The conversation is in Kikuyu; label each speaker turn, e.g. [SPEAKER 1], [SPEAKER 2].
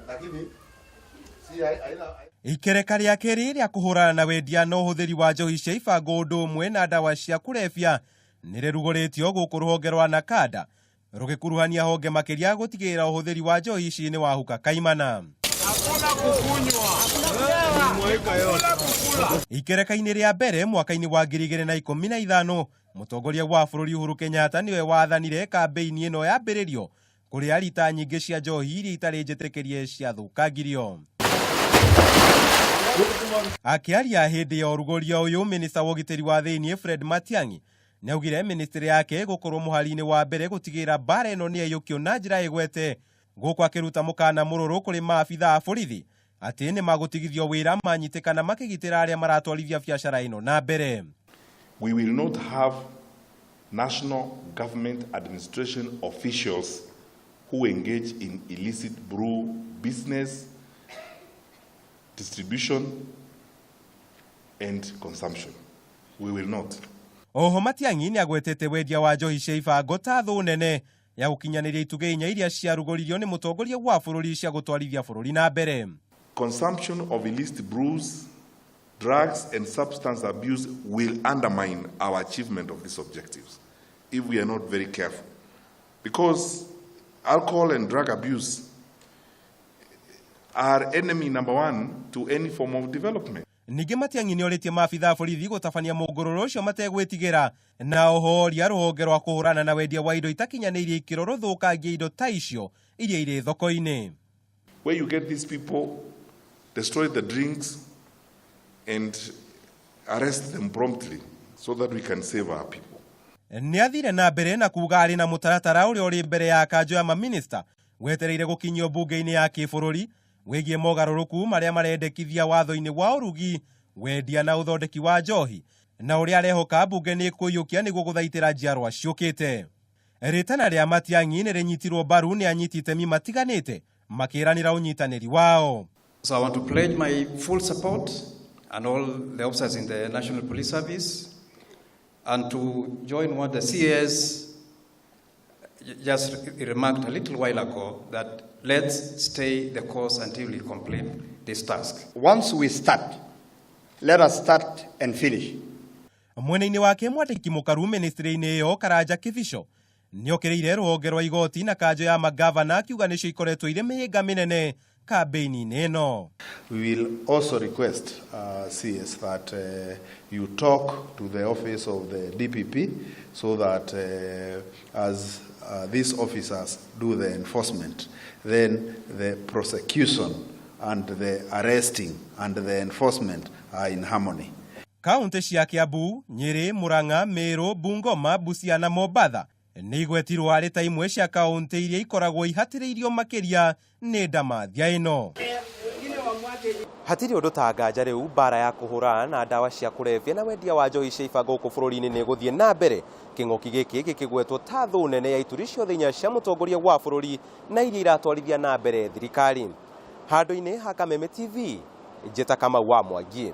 [SPEAKER 1] Lakini si haina.
[SPEAKER 2] Ikereka rĩa kerĩ rĩa kũhũrana na wendia na ũhũthĩri wa njohi cia ibango ũndũ ũmwe na ndawa cia kũrebia nĩ rĩrugũrĩtio gũkũ rũhonge rwa NACADA rũgĩkuruhania honge makĩria gũtigĩrĩra ũhũthĩri wa njohi ici nĩ wahuka kaimana. Ikereka-inĩ rĩa mbere mwaka-inĩ wa 2015, mũtongoria wa bũrũri Uhuru Kenyatta nĩwe wathanire kambĩini ĩno yambĩrĩrio, kũrĩa rita nyingĩ cia njohi iria itarĩ njĩtĩkĩrie ciathũkangirio. Akĩaria hĩndĩ ya ũrugũria ũyũ, minista wa ũgitĩri wa thĩinĩ Fred Matiang'i nĩaugire ministry yake ĩgũkorwo mũhari-inĩ wa mbere gũtigĩrĩra mbara ĩno nĩ yaiyũkio na njĩra ĩgwete, gũkũ akĩruta mũkana mũrũrũ kũrĩ maabitha a borithi atĩ nĩ magũtigithio wĩra manyitĩkana makĩgitĩra arĩa maratwarithia biacara ĩno na mbere.
[SPEAKER 3] We will not have national government administration officials who engage in illicit brew business, distribution, and consumption. We will not.
[SPEAKER 2] Oho Matiang'i nĩ agwetete wendia wa njohi cia ibango ta thũ nene ya gũkinyanĩria itugĩ inya iria ciarugũririo nĩ mũtongoria wa bũrũri cia gũtwarithia bũrũri na mbere.
[SPEAKER 3] Consumption of illicit brews, drugs, and substance abuse will undermine our achievement of these objectives if we are not very careful. Because alcohol and drug abuse are enemy number one to any form of development.
[SPEAKER 2] Ningĩ Matiang'i nĩ orĩtie maabitha a borithi gũtabania mũngũrũro ũcio mategwĩtigĩra, na oho oria rũhonge rwa kũhũrana na wendia wa indo itakinyanĩirie ikĩro rũthũkangie indo ta icio iria irĩ thoko-inĩ.
[SPEAKER 3] Where you get these people, destroy the drinks and arrest them promptly so that we can save our people.
[SPEAKER 2] Nĩ athire na mbere na kuga arĩ na mũtaratara ũrĩa ũrĩ mbere ya kanjũ ya maminista wetereire gũkinyio mbunge-inĩ ya kĩbũrũri wĩgiĩ mogarũrũku marĩa marendekithia watho-inĩ wa ũrugi, wendia na ũthondeki wa njohi, na ũrĩa arehoka mbunge nĩ ĩkũiyũkia nĩguo gũthaitĩra njiarwa ciũkĩte. Rĩtana rĩa Matiang'i nĩ rĩnyitirwo mbaru nĩ anyiti itemi matiganĩte makĩranĩra ũnyitanĩri wao.
[SPEAKER 4] So I want to pledge my full support and all the officers in the National Police Service, and to join what the CS just remarked a little while ago, that let's stay the course until we complete this task.
[SPEAKER 5] Once we start, let us start and finish.
[SPEAKER 2] Mwena-inĩ wake, mwandĩki mũkaru ministry-inĩ ĩyo Karanja Kibicho nĩokĩrĩire rũhonge rwa igoti na kanjũ ya magavana, akiuga nĩcio ikoretwo irĩ mĩhĩnga mĩnene kambĩini-inĩ ĩno.
[SPEAKER 1] We will also request, CS, that you talk to the office of the DPP so that as these officers do the enforcement, then the prosecution and the arresting and the enforcement are in harmony.
[SPEAKER 2] Kaunti cia Kiambu, Nyĩrĩ, Murang'a, Meru, Bungoma, Busia na Mombatha nĩ igwetirwo arĩ ta imwe cia kaunti iria ikoragwo ihatĩrĩirio makĩria nĩ ndamathia ĩno. Hatirĩ ũndũ ta nganja rĩu mbara ya kũhũrana na ndawa cia kũrebia na wendia wa njohi cia ibango gũkũ bũrũri-inĩ nĩ ĩgũthiĩ na mbere, kĩng'ũki gĩkĩ gĩkĩgwetwo ta thũ nene ya ituri ciothe inya cia mũtongoria wa bũrũri na iria iratwarithia na mbere thirikari. Handũ-inĩ ha Kameme TV, njĩta Kamau wa Mwangi.